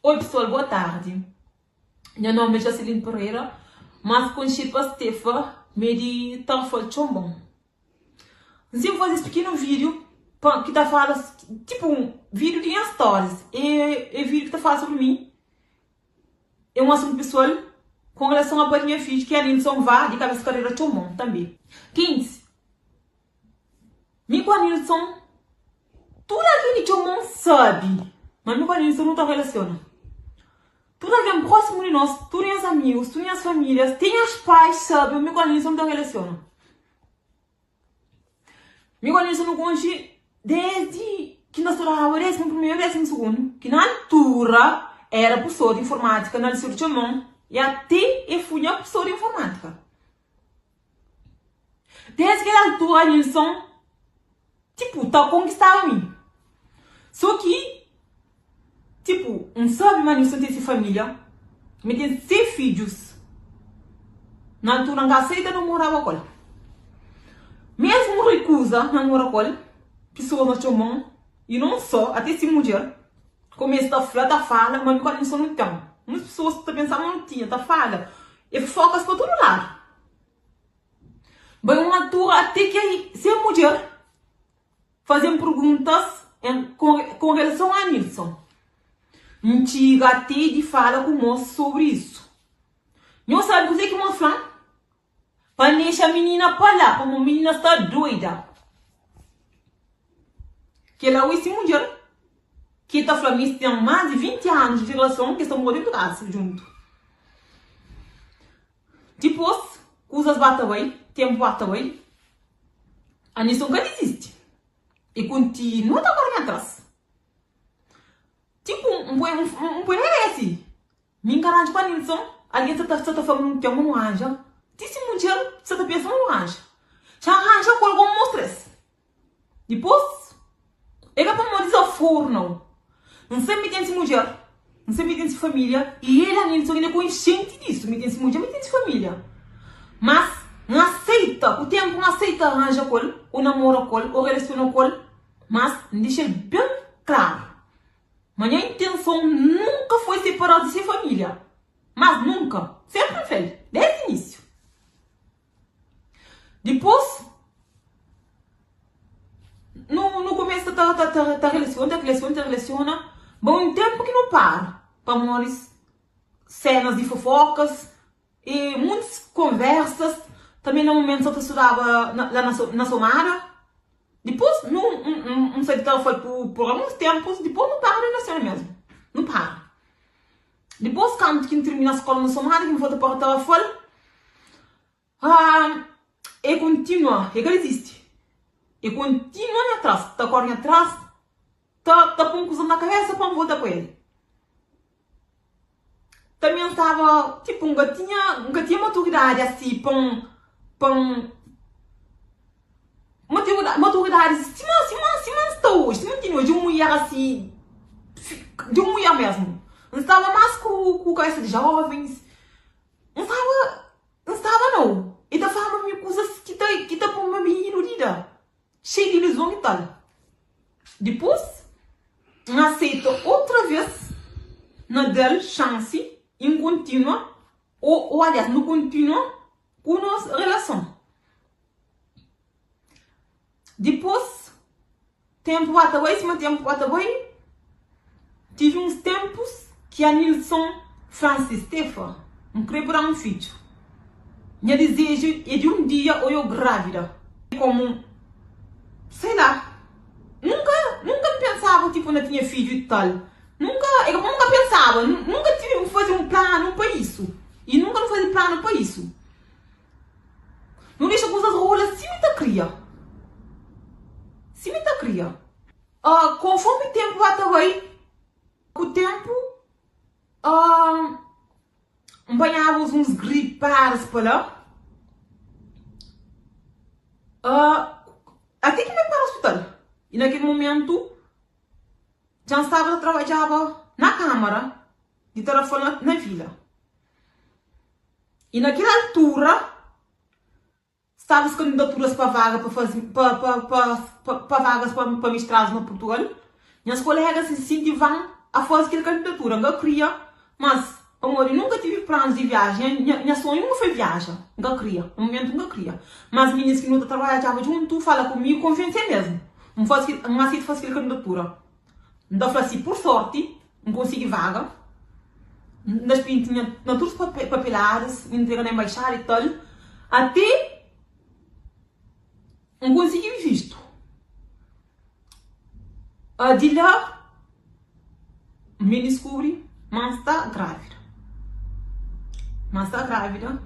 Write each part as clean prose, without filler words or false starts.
Oi pessoal, boa tarde. Nha nome é Jocelyn Pereira, mas konxedu pa Stefa, mi é di Tarrafal Txonbon. N sen faze es pikinu vídiu pa ki ta fala tipu un vídiu di nha stories. É é vídiu ki ta fala sobri mi, é un asuntu pesoal kon relason a pai di nha fidju ki é Anilson Vá di Kabesa Karera Txonbon tanbe. Kenti Mi ku Anilson, tudu algen di Txonbon sabe ma mi ku Anilson nu ta relasiona. Tudu algen prósimu di nos, tudu nhas amigus, tudu nhas famílias, ti nhas pais sabe ma mi ku Anilson nu ta relasiona. Mi ku Anilson nu konxe désdi ki N ta studaba désimu primeru, désimu sugundu, ki na altura éra prufesor di informátika na Liseu di Txonbon i até e fui nha prufesor di informátika. Desdi kel altura Nilson tipu ta konkistaba mi. So ki tipu N sabe ma Nilson ten se familia, ma el ten se fidjus. Na altura N ka aseita namoraba ku el. Mesmu N rikuza namora ku el, pesoas na txoma-m i non so, ate se mudjer kumesa ta fla, ta fala ma mi ku Nilson nu ten. Uns pesoas ta pensa ma nu tinha, ta fala. E fofokas pa tudu ladu. Bai un altura ate ki se mudjer faze-m perguntas kon relason a Nilson. N txiga ate di fala ku mos sobri isu. Nhos sabe kuze ki mos fla-m? Pa N dexa minina pa la, pamo minina sta doida. Kel-la oi se mudjer ki ta fla ma es ten más di 20 anus di relason ki es ta mora dentu kasa djuntu. Dipôs, kuzas ba ta bai, ténpu ba ta bai, Anison ka dizisti. E kontinua ta kóre nha tras. Tipu, N poi, N poi na kabésa, mi N ka ranja ku Anilson, algen sa ta, sa ta fla ma nu ten, ma nu ranja. Ti si mudjer sa ta pensa ma nu ranja. Xa N ranja ku el gomi mostra-s. Dipôs, é ka pamodi dizaforu nau. N sabe mi ten si mudjer, N sabe mi ten si família i el Anilson el é konsienti disu, mi ten si mudjer, mi ten si família. Mas N aseita, ku ténpu N aseita ranja ku el, ô namora ku el, ô relasiona ku el, mas N dexa-l ben klaru ma nha intenson nunka foi separa-s di se família. Mas nunka, sénpri N fla-l, désdi inísiu. Dipôs, nu nu kumesa ta ta ta ta relasiona, ta relasiona, ta relasiona. Ba un ténpu ki nu para pamodi sénas di fofokas i muntis konversas. Tanbê na mumentu sa ta studaba na la na na Somada. Dipôs nu N sai di Tarrafal pur pur alguns ténpus, dipôs nu para di relasiona mésmu. Nu para. Dipôs kantu ki N tirmina skóla na Somada ki N volta pa Tarrafal, E kontinua, e ka dizisti. E kontinua nha tras, ta kóre nha tras, ta ta pô-m kuzas na kabésa pa N volta ku el. Tanbê N staba, tipu, N ka tinha, N ka tinha maturidadi asi pa N, pa N, maturidadi sima, sima, sima N sta oji, sima N tene oji, un mulher asi, di un mulher mésmu. N staba más ku ku kabésa di jóvens, N staba, N staba nau. E ta flaba mi kuzas ki ta, ki ta pô-m mi iludida, xeiu di iluzon i tal. Dipôs, N aseita otra vês na da-l xansi i N kontinua, ô, ô aliás, nu kontinua ku nos relason. Dipôs, ténpu ba ta bai, sima ténpu ba ta bai, tive uns ténpus ki Anilson fla-m si, Stefa, N krê bu da-m un fidju. Nha dizeju é di un dia odja-u grávida. Kómu, sei la, nunka, nunka N pensaba tipo na tinha fidju i tal. Nunka, é ka pamodi N ka pensaba, nunka tive, N faze un planu pa isu. I nunka N faze planu pa isu. Nu dexa kuzas rola sima ta kria. Sima ta kria. Uh, konformi tempu ba ta bai, ku tempu, uh, N panhaba uns gripadas pa la. Uh, ate ki N bai para ospital. I na kel momentu, dja N staba ta trabadjaba na kamara di Tarrafal na, na vila. I na kel altura, staba kandidaturas pa vaga pa faze pa pa pa pa vagas pa pa mestradus na Purtugal. Nhas kolegas insentiva-m. a faze kel kandidatura. N ka kria, mas pamodi nunka tive planus di viaja, nha nha sonhu nunka foi viaja. N ka kria, na mumentu N ka kria. Mas minis ki nu ta trabadjaba djuntu fala ku mi, konvense mesmu. N faze kel, N aseita faze kel kandidatura. N ta fla si, pur sorti, N konsigi vaga. N ta spinti nha na tudu papeladas, N ntrega na embaixada i tal, ate N konsigi vistu. Di la, N ben diskubri ma N sta grávida. Ma N sta grávida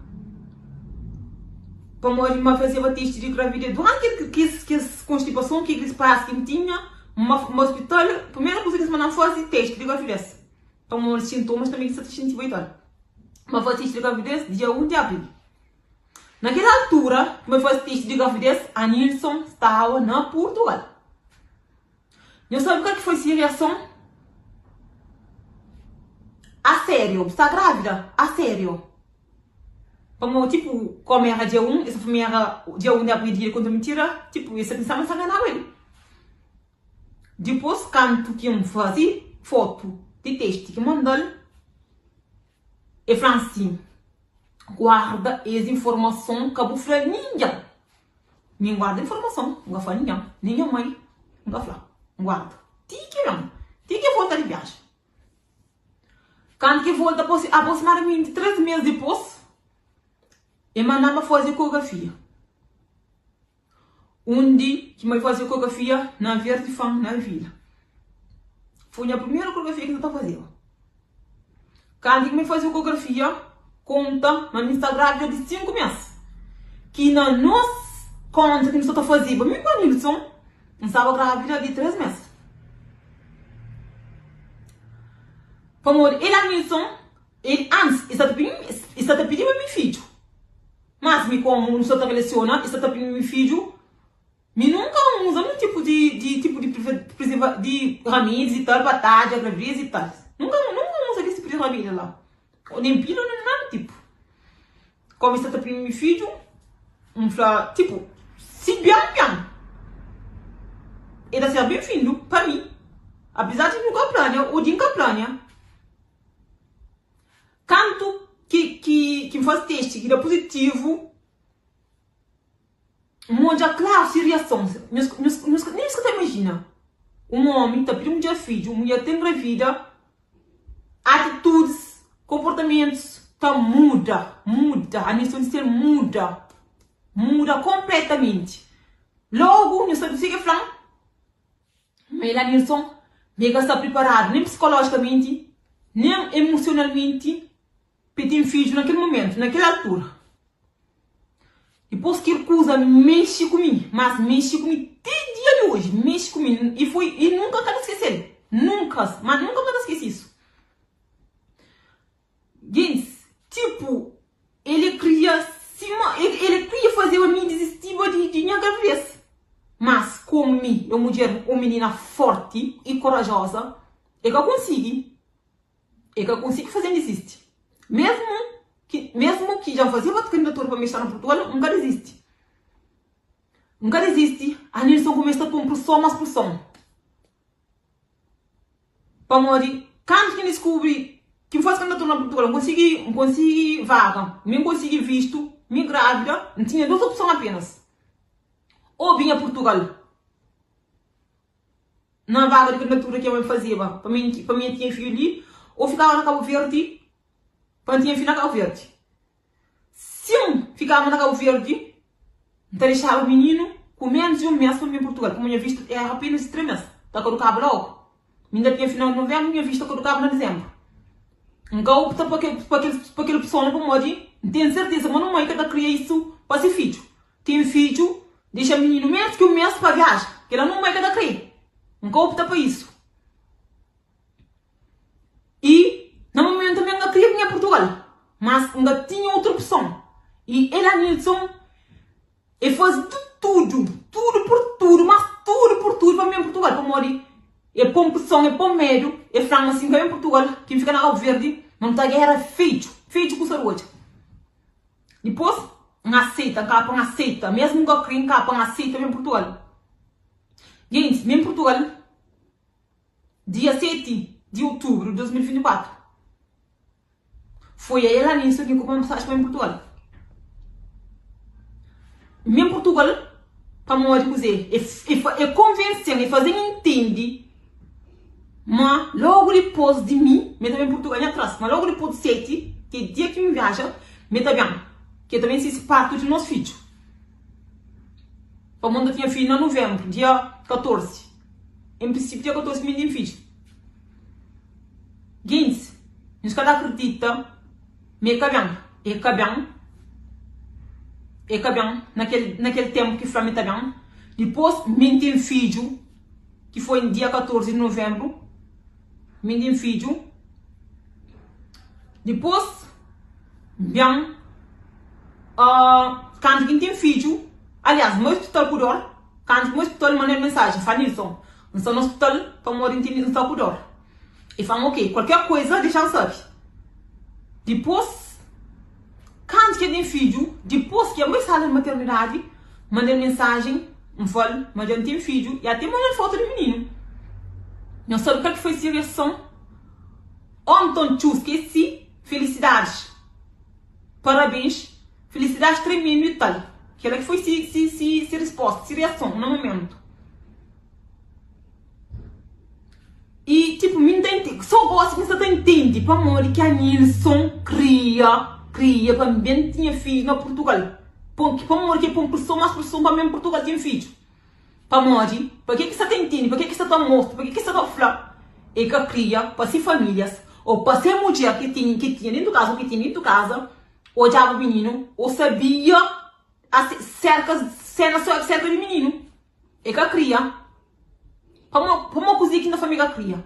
pamodi N fazeba testi di gravidez duranti kes kes konstipason, kes pras ki N tinha. N ba ospital, primeru kuza ki es manda-m faze testi di gravidez pamodi sintomas tanbe ki N sa ta xintiba i tal. N ba faze testi di gravidez dia 1 di abril. Na kel altura ki N bai faze testi di gravidez, Anilson staba na Purtugal. Nhos sabe kal ki foi se reason? Aserio, bu sta grávida? Aserio? Pamodi tipo, komu era dia 1, es ta fla mi era dia 1 di abril dia di konta mintira, tipo, es ta pensa ma N sta nganaba el. Dipôs kantu ki N faze fotu di testi ki manda-l, E fla-m si, Guarda es informason, ka bu fla ningen. Mi N guarda informason, N ka fla ningen, nen nha mai N ka fla. N guarda ti ki ben, ti ki e volta di viajen. Kantu ki e volta, aproximadamenti 3 mes dipôs, e manda-m pa faze ekografia. Undi ki mai faze ekografia na Verde Fan, na Vila. Foi nha primeru ekografia ki N ta fazeba. Kantu ki mi faze ekografia, konta ma mi sta grávida di 5 mês. Ki na nos konta ki nu sta ta fazeba, mi ku Anilson, N staba grávida di 3 mês. Pamodi el Anilson, el antis, el sta ta pidiba mi fidju. Mas mi komu nu sta ta relasiona i sta ta primi mi fidju, mi nunka N uza nun tipu di di tipu di prezerva di ramedis i tal pa tadja gravidez i tal. Nunka nunka N uza kes tipu di ramedi la. Nen pila nen nada tipu. Komu i sta ta primi mi fidju, N fla tipu si ben ben e ta ser ben findu pa mi. Apizar di nu ka plania o di N ka plania. Kantu ki ki ki N faze testi ki da puzitivu, N odja klaru se riason. Nhos nhos nhos nen nhos ka ta imajina. Un omi ta pidi mudjer fidju, mudjer ta engravida, atitudis, konportamentus ta muda, muda, a di ser muda, muda konpletamenti. Logu nhos sabe kuzê ki el fla-m? Ma el Anilson mi ka sta priparadu nen psikolójikamenti nen emosionalmenti pa el ten fidju na kel momentu, na kel altura. Dipôs kel kuza mexe ku mi, mas mexe ku mi ti dia di oji, mexe ku mi i foi i nunka N ka ta skese-l, nunka, ma nunka N ka ta skese isu. Gentis, tipu, el kria sima, el kria fazeba mi dizistiba di nha gravidez. Mas, komu mi é un mudjer, un minina forti i korajoza, el ka konsigi, el ka konsigi faze-m dizisti. Mesmu ki, mesmu ki dja N fazeba kandidatura pa mi sta na Purtugal, N ka dizisti. N ka dizisti, Anilson kumesa ta pô-m preson más preson. Pamodi kantu ki N diskubri ki N faze kandidatura na Purtugal, N konsigi, N konsigi vaga, mi N konsigi vistu, mi grávida, N tinha dus opson apenas, ô binha Purtugal na vaga di kandidatura ki nha mai fazeba pa mi, pa mi N tinha fidju li, ô fikaba na Kabu Verdi pa N tinha fidju na Kabu Verdi. Si N fikaba na Kabu Verdi, N ta dexaba mininu ku ménus di un mês pa mi ben Purtugal, pamodi nha vistu éra apénas di três mês, ta kadukaba lógu. Mi inda tinha final di nuvénbru, nha vistu ta kadukaba na dizénbru. N ka opta pa kel, pa kel, pa kel opson la pamodi N ten serteza ma un mai ka ta kria isu pa se fidju. Ten fidju, dexa mininu ménus ki un mês pa viaja, kel-la un mai ka ta kre. N ka opta pa isu. I na momentu tanbe N ka kria binha Purtugal, mas N ka tinha otu opson. I el Anilson, e faze di tudu, tudu pur tudu, mas tudu pur tudu pa N ben Purtugal, pamodi e pon preson, e pon medu, e fla-m ma si N ka ben Purtugal, ki N fika na Kabu Verdi, ma N ta géra fedju, fedju ku saruodja. Dipôs, N aseita, N kaba pa N aseita, mesmu N ka kre, N kaba pa N aseita ben Purtugal. Gentis, ben Purtugal. Dia 7. di otubru di 2024. Foi el Anísio ki kunpra-m pasaji pa ben Purtugal. N ben Purtugal pamodi kuzê? E konvense-m, e faze-m intende ma lógu dipôs di mi, mi ta ben Purtugal nha tras, ma lógu dipôs di 7, ki é dia ki mi viaja, mi ta ben, ki e ta ben sisi partu di nos fidju. Pamodi N ta tinha fidju na nuvenbru, dia 14. En prinsípiu, dia 14 ki mi ten fidju. Gentis, nhos ka ta akredita ma e ka ben. E ka ben, e ka ben na kel, na kel tenpu ki fla ma e ta ben. Dipôs, mi N ten fidju, ki foi dia 14 di nuvenbru, mi N ten fidju. Dipôs, N ben, kantu ki N ten fidju, aliás, N bai ospital ku dor, kantu ki N bai ospital, N manda-l mensajen, N fla, Nilson, N sta na ospital pamodi N tene, N sta ku dor. E fla-m, ok, kualker kuza dexa-m sabe. Dipôs, kantu ki el ten fidju, dipôs ki el bai sala di maternidadi, manda-l mensajen, N fla-l ma dja N ten fidju i ate manda-l fotu di mininu. Nhos sabe kal ki foi se reason? Ô nton txu skesi, felisidadis, parabéns, felisidadis tremendu i tal. Kel-la ki foi se, se, se, se resposta, se reason na momentu. I tipo mi nta intende, so gosi ki nsta ta intende pamodi ki Anilson kria, kria pa mi ben tinha fidju na Purtugal, pamodi ki el pon preson mas preson pa mi ben Purtugal ten fidju, pamodi pa ke ki sta ta intende, pa ke ki sta ta mostra, pa ke ki sta ta fla, el ka kria pa si familias o pa se mudjer ki tinha, ki tinha dentu kaza o ki ten dentu kaza odjaba mininu o sabia serka sena serka di mininu. E ka kria pamo pamo kuze ki na família ka kria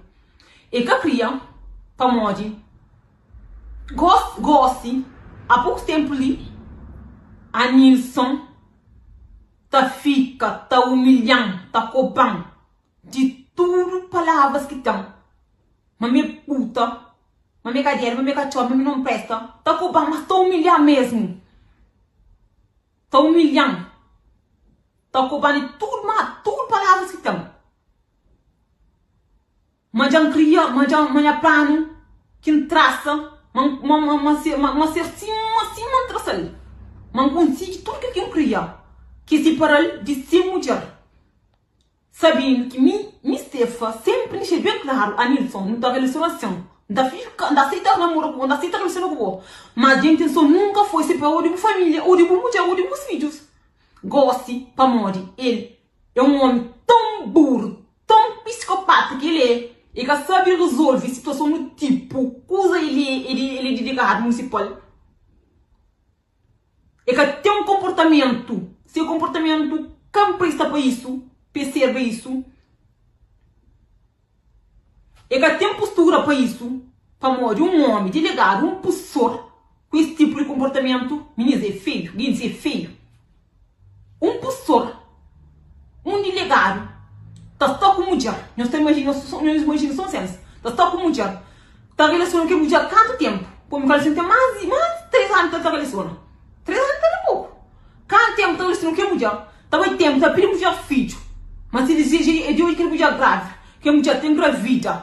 e ka kria pamodi gos gosi a poku tempu li Anilson ta fika ta umilhan ta koban di tudu palavras ki ten ma mi é puta ma mi é kadela ma mi é katxor ma mi non presta ta koban mas ta umilhan mesmu ta umilhan. Ta koba-l di tudu ma tudu palavras ki ten. Ma dja N kria, ma dja, ma nha planu ki N trasa, ma N, ma, ma, ma ser, ma, ma ser sima, sima N trasa-l. Ma N konsigi tudu kel ki N kria, ki é sipara-l di se mudjer. Sabendu ki mi, mi Stefa, senpri N dexa ben klaru, Anilson, nu ta relasiona sin. N ta fika, N ta seita namora ku bo, N ta seita relasiona ku bo. Mas nha intenson nunka foi separa-u di bu familia, ô di bu mudjer, ô di bus fidjus. Gosi, pamodi el é un omi ton buru, ton pisikopata ki el é, el ka sabe rezolve situason du tipu kuza el é, el é delegadu munisipal. E ka ten konportamentu, se konportamentu ka npresta pa isu, pa e serba isu. E ka ten postura pa isu, pamodi un omi delegadu, un pusor ku es tipu di konportamentu, minis é feiu, gentis é feiu. Un pusor, un dilegadu ta sta ku mudjer, nhos ta imajina, nhos imajina so un sénas, ta sta ku mudjer, ta relasiona ku kel mudjer kantu ténpu? Pô mi relasiona ten más di más di 3 anu ta relasiona, 3 anu ta da poku, kantu ténpu ta relasiona ku kel mudjer, ta bai ténpu ta pidi mudjer fidju, ma si dizeja é di odja kel mudjer grávida, kel mudjer ta engravida,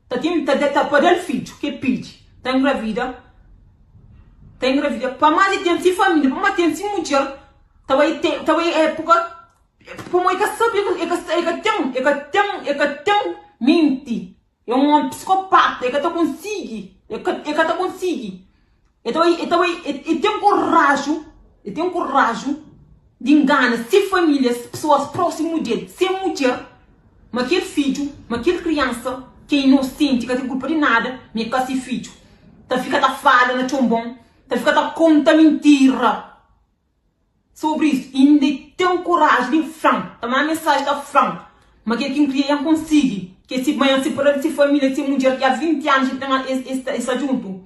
ta ten ta ta pa da-l fidju ke pidi, ta engravida, ta engravida, pa más di ten si família, pa más ten si mudjer. Ta bai ten, ta bai époka, pamodi e ka sabe, e ka, e ka ten, e ka ten, e ka ten menti. É un ómi psikopata, e ka ta konsigi, e ka, e ka ta konsigi. E ta bai, e ta bai, e ten koraju, e ten koraju di ngana se família, pesoas prósimu di el, se mudjer, ma kel fidju, ma kel kriansa ki é inosenti, ka ten kulpa di nada, ma e ka se fidju. Ta fika ta fala na txonbon, ta fika ta konta mintira. Sobri isu, inda e ten koraji di fla-m, ta manda mensaji ta fla-m ma kel ki N kria ya N konsigi, ki si ma N sipara di si familia, di si mudjer ki a 20 anu dja ten es es sta djuntu.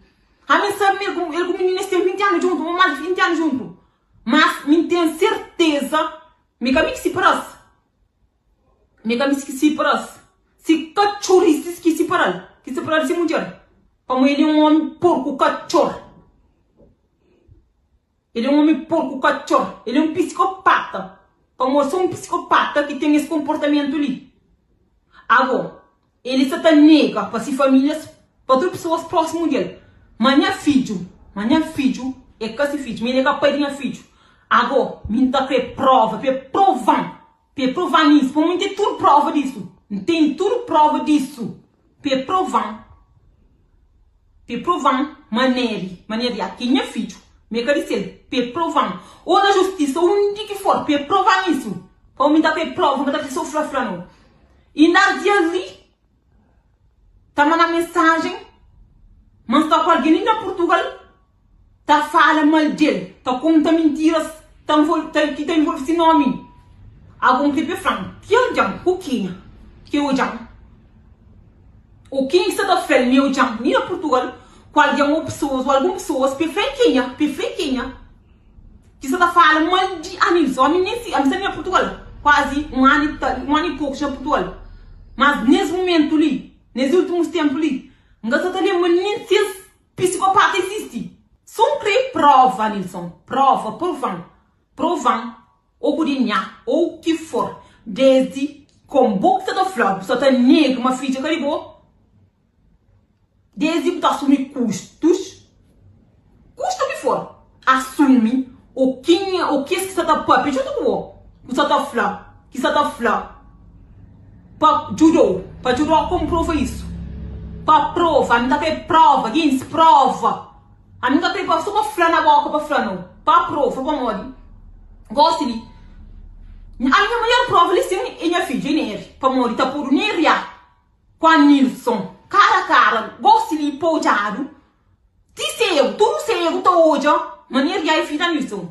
Ami N sabe ma el ku el ku mininu es ten 20 anu djuntu, ma mas di 20 anu djuntu. Mas mi N ten serteza ma e ka mi ki sipara-s. Mi ka misti ki sipara-s. Si katxorisis ki sipara-l, ki sipara-l di si mudjer, pamodi el é un omi porku, katxor. El é un omi porku, katxor. El é un pisikopata. Pamodi so un pisikopata ki ten es konportamentu li. Ago. El sta ta nega pa si famílias, pa tudu pesoas prósimu di el, ma nha fidju, ma nha fidju é ka si fidju, ma el é ka pai di nha fidju. Agó, mi N ta krê prova, pa e prova-m, pa e prova-m isu, pamodi N ten tudu prova disu, N ten tudu prova disu, pa e prova-m, pa e prova-m ma Neri, ma Neriá ki é nha fidju, ma é ka di sel, pa e prova-m, ô na justisa, undi ki for, pa e prova-m isu, pamodi mi N ta krê prova, N ka ta krê so fla-fla, nau. Inda as dias li ta manda mensagem ma sta ku alguém li na Portugal ta fala mal del, ta conta mintiras ta ta ki ta envolve si nomi. Ago N kre pa e fla-m ki algen ku kenha ki e odja-m ou kenha ki sta ta fla-l ma e odja-m li na Portugal ku algen ou pessoas ou algun pessoas pa e fla-m kenha, pa e fla kenha. Ki sa ta fala mal di ami so ami nen si ami sta li na Portugal kuazi un anu i tal un anu i pokus na Portugal mas nes mumentu li nes ultimus tempu li N ka sa ta lenbra nen si es pisikopata izisti so N kre prova Nilson prova provan provan o ku DNA ou ki for desdi kom bo ki sa ta fla bu sa ta nega ma fidja ka di bo. Desdi bu ta asumi kustus, kusta ki for, asumi o kenha o kes ki sa ta papia djuntu ku bo, ku sa ta fla, ki sa ta fla pa djudou, pa djudou a konprova isu, pa prova, ami ta kre prova, gentis prova, ami ka kre pa so pa fla na boka pa fla nau, pa prova pamodi gosi li ami nha maior prova li sin e nha fidju e Nery, pamodi ta podu Nery a. Ku Anilson kara kara gosi li pa odjadu ti segu tudu segu ta odja ma Neriá é fidju di Anilson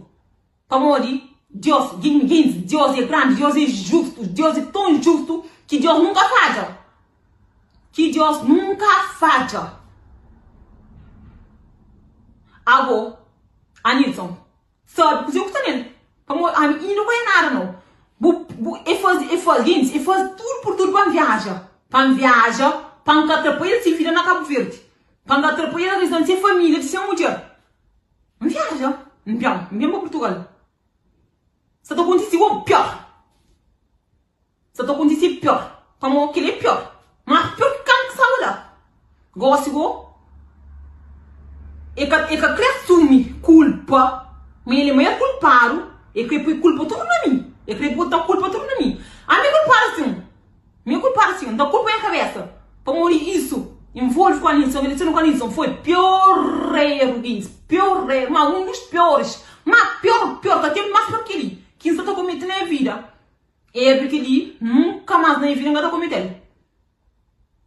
pamodi Dios gentis Dios é grandi Dios é justu Dios é ton justu ki Dios nunka fadja ki Dios nunka fadja ago Anilson Sabe kuzê ku sta nel. Pamodi ami inda ka é nada nau. Bu bu e faze e faze gentis e faze tudu por tudu pa N viaja. Pa N viaja pa N ka atrapalha se vida na Kabu Verdi. Pa N ka atrapalha na visão di se família di se mudjer. N viaja N ben N ben pa Purtugal. Sa ta kontise igual pior. Sa ta kontise pior. Pamodi kel-li é pior. Más pior ki kantu ki staba la. Gósi gó, e ka e ka krê asumi kulpa, ma el é maior kulpadu, e krê poi kulpa tudu na mi. E krê bota kulpa tudu na mi. Ami é kulpadu sin. Mi é kulpadu sin. N ta kulpa nha kabésa. Pamodi isu involve ku Anilson, relaciona ku Anilson foi pior eru, gentis, pior eru, má un dus pioris, má pior, pior, ka ten más pior ki kel-li ki N sta ta komete na nha vida. Erru kel-li nunka más na nha vida N ka ta komete-l.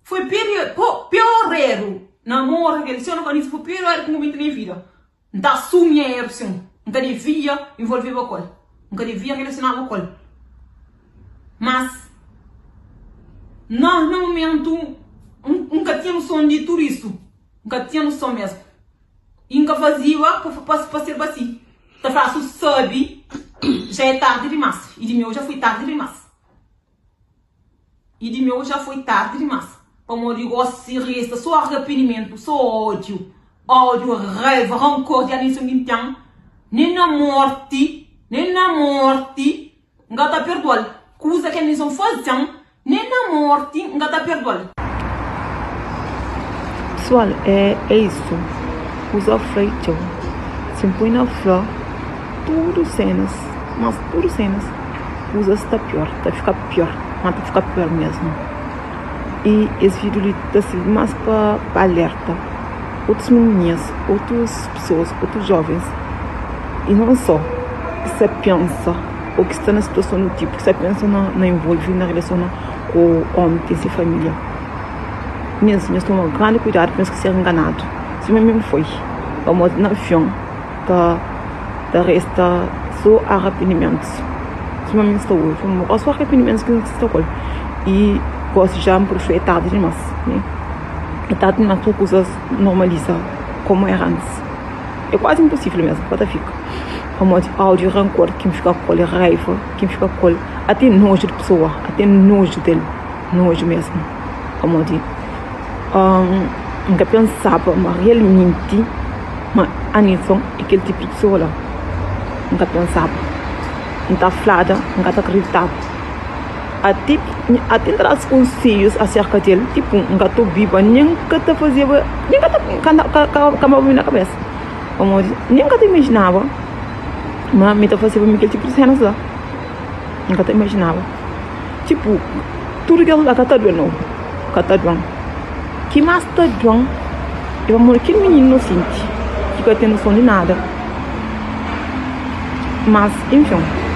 Foi pior erru na amor kel si N ka foi pior erru ki N komete na nha vida. N ta asumi nha erru sin. N ka devia involveba ku el. N ka devia relasionaba ku el. Mas na na mumentu N ka tinha noson di tudu isu. N ka tinha noson mesmu. I N ka faziba pa serba si. Ta fla su sabi já é tardi dimás i di meu já foi tardi dimás i di meu já foi tardi dimás pamodi gosi resta só arrependimentu só ódiu ódiu raiva rancor di algen ki N ten nen na morti nen na morti N ka ta perdual kuza ki algen faze-m nen na morti N ka ta perdual. Pesoal é é isu kuza fla i txeu si N poi na fla tudu senas mas tudu senas kuza sta pior ta fika pior ma ta fika pior mesmu i es video li ta sirbi mas pa alerta otus minininhas otus pesoas otus jovens i non so ki sta pensa ô ki sta na situason di tipu ki sta pensa na involve na relasiona ku ómi ki ten se família. Nhos, nhos toma grandi kuidadu pa nhos ka ser nganadu, sima mi N foi. Pamodi na fin ta ta resta sô arapendimentus, sima mi N sta oji, pamodi sô arapendimentus ki N sta ku el. I gósi dja N pode fla é tardi dimás, né? É tardi dimás pa kuzas normaliza kómu éra antis. É kuazi inposível mesmu, ka ta fika. Pamodi ódiu, rankor ki N fika ku el, raiva ki N fika ku el, ate noju di pesoa, ate noju del, noju mesmu. Pamodi N ka pensaba ma realmenti ma Anilson é kel tipu di pesoa la. N ka pensaba. N ta flada, N ka ta kriditaba. Ati ati N ta da-s konsedjus aserka di el, tipu N ka ta obiba, nen N ka ta fazeba, nen ka ta ka ka mi na kabesa, pamodi nen N ka ta imajinaba ma mi ta fazeba mi kel tipu di senas la, N ka ta imajinaba. Tipu, tudu kes la ka ta due nau, ka ta duen. Ki más ta duen é pamodi kel mininu inosenti ki ka ten noson di nada. Mas, enfin.